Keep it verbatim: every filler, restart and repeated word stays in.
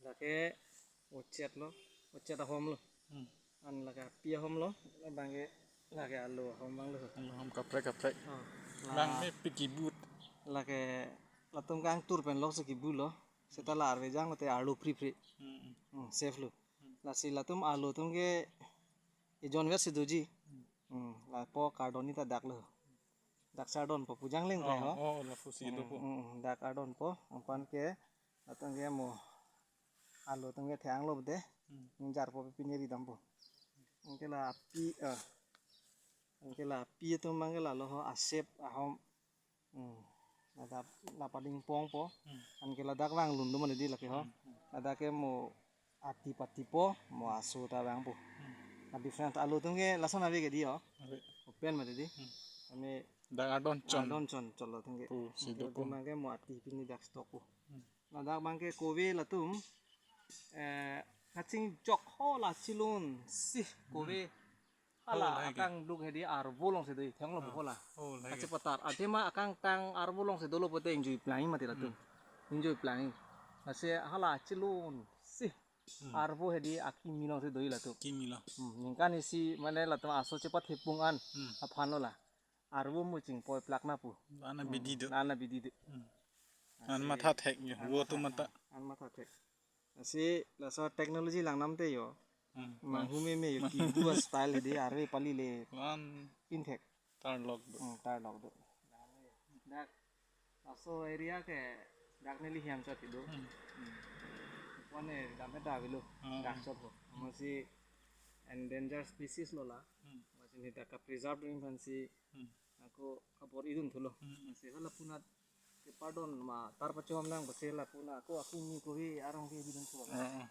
Lake ochet lo, ochet ahom lo. Hmm. An lake api ahom lo, bangke lake alu ahom abang lo. Alu ahom kaprek kaprek. Oh, la- Bang me piki but. Lake latum kangtur pen lok si kibu lo. Seta la arve jang lote arlo pri pri. Hmm. Hmm, safe lo. Lasi latum alu atum ke ejon vet si doji. Hmm, lapu kardon ni ta dak lo. Dak sardon po pujang leng Oh, kai ho. Oh, lapu si do po. Hmm, dak ardon po. Ampan ke latum ke mo alu atum ke thang lo de. Hmm. Ningjar po pine ri dam po. Anke la api ah. Anke la api atum bangke la lo ho asep ahom. Hmm. Ladak la pading pong po. Hmm. Anke ladak vang lun do mane di lake ho. Ladak ke mo ati pati po, mo aso ta vang po. Hmm. A different alu atum ke lason ave ke di ho. Ave. Open mane di. Hmm. Kami Dak ardon chon. Ardon chon cholo atum ke. Po si do po. Atum bangke mo ati pini dak stok po. Hmm. Ladak bangke kove latum eh kachingjok ho la chilun si kove. Hala Oh, lake. Akang duk hedi arvo along si do, thenglo po hala. Oh, lake. Kachepatar. Athema akangtang arvo along si dolo pote ingjui plangi mati latum. Ingjui plangi. Lasi hala chilun si arvo hedi akimi along si do latum. Kimi lo. Hmm, ningkan isi mane latum aso chepathepung an Hmm. aphan lo la. Arvo mu chingpoi plak na pu. Ana bidi do. Nana bidi do. Hmm. An matha thek yo. Wo tu mata. An matha thek. Lasi laso technology lang nam te yo. Hmm. Manghu meme yo kibu style hedi arve pali le Lan pin thek. tarlok do. Hmm, tarlok do. Dak laso area ke dak neli hiam chot do. Hmm. Kone dam ta avelo. Hmm. Dak chot ho. Amatsi endangered species lo la. Hmm. Amatsi ne dak ka preserve dun aphan si Hmm. ako kabor-i dun thulo. Hmm. Lasi hala punat ke pardon ma tar pachom nang basi la puna ako akimi kove arong ke bidun thulo. Ah, ah.